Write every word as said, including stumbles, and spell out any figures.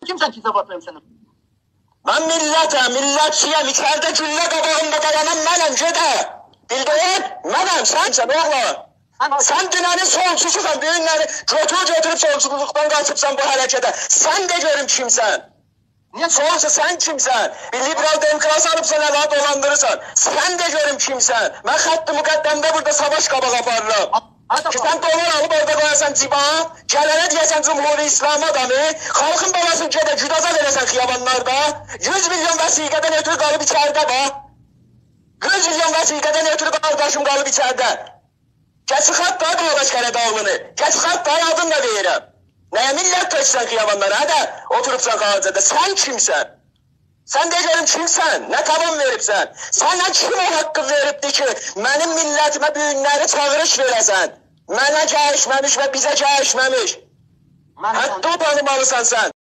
کیمسن کی، جواب وئریم سنه؟ من میللتم، میللتچی‌یم، ایچریده گولله قاباغیندا دایانان منم، گئده. بیلدین؟ منم، سنسن، اوغلان. سن دوننین سولچوسوسان، بوگونلری گؤتور-گؤتوروب سولچولوقدان قاچیبسان بو حرکته. سن ده گؤروم کیمسن. نییه سولچو، سن کیمسن؟ بیر لیبرال دموکراسی آلیبسان، اله دولاندیریرسان. سن ده گؤروم کیمسن؟ من خط مقدمده بورادا ساواش قاباغا آپاریرام. کی سن دلار آلیب اورادا قویاسان جیبه، گلنه دئیه‌سن جمهوری اسلامی آدامی، خالقین بالاسینی گئده گودازا وئره‌سن خیابانلاردا. یوز میلیون وثیقه‌دن اؤترو قالیب ایچریده باخ. یوز میلیون وثیقه‌دن اؤترو قارداشیم قالیب ایچریده. گل چیخارت دا باباش قاراداغلی‌نی. گل چیخارت دا، آدین دا وئریرم. نه‌یه میللت تؤکسن خیابانلارا، هه ده اوتوروبسان خارجده؟ سن کیمسن؟ سن ده گؤروم کیمسن؟ نه توان وئریبسن؟ سنه کیم او حاققی وئریبدی کی، منیم میللتیمه بوگونلری چاغیریش وئره‌سن؟ منه گلیشمه‌میش و بیزه گلیشمه‌میش. حتی تانیمالیسان سن.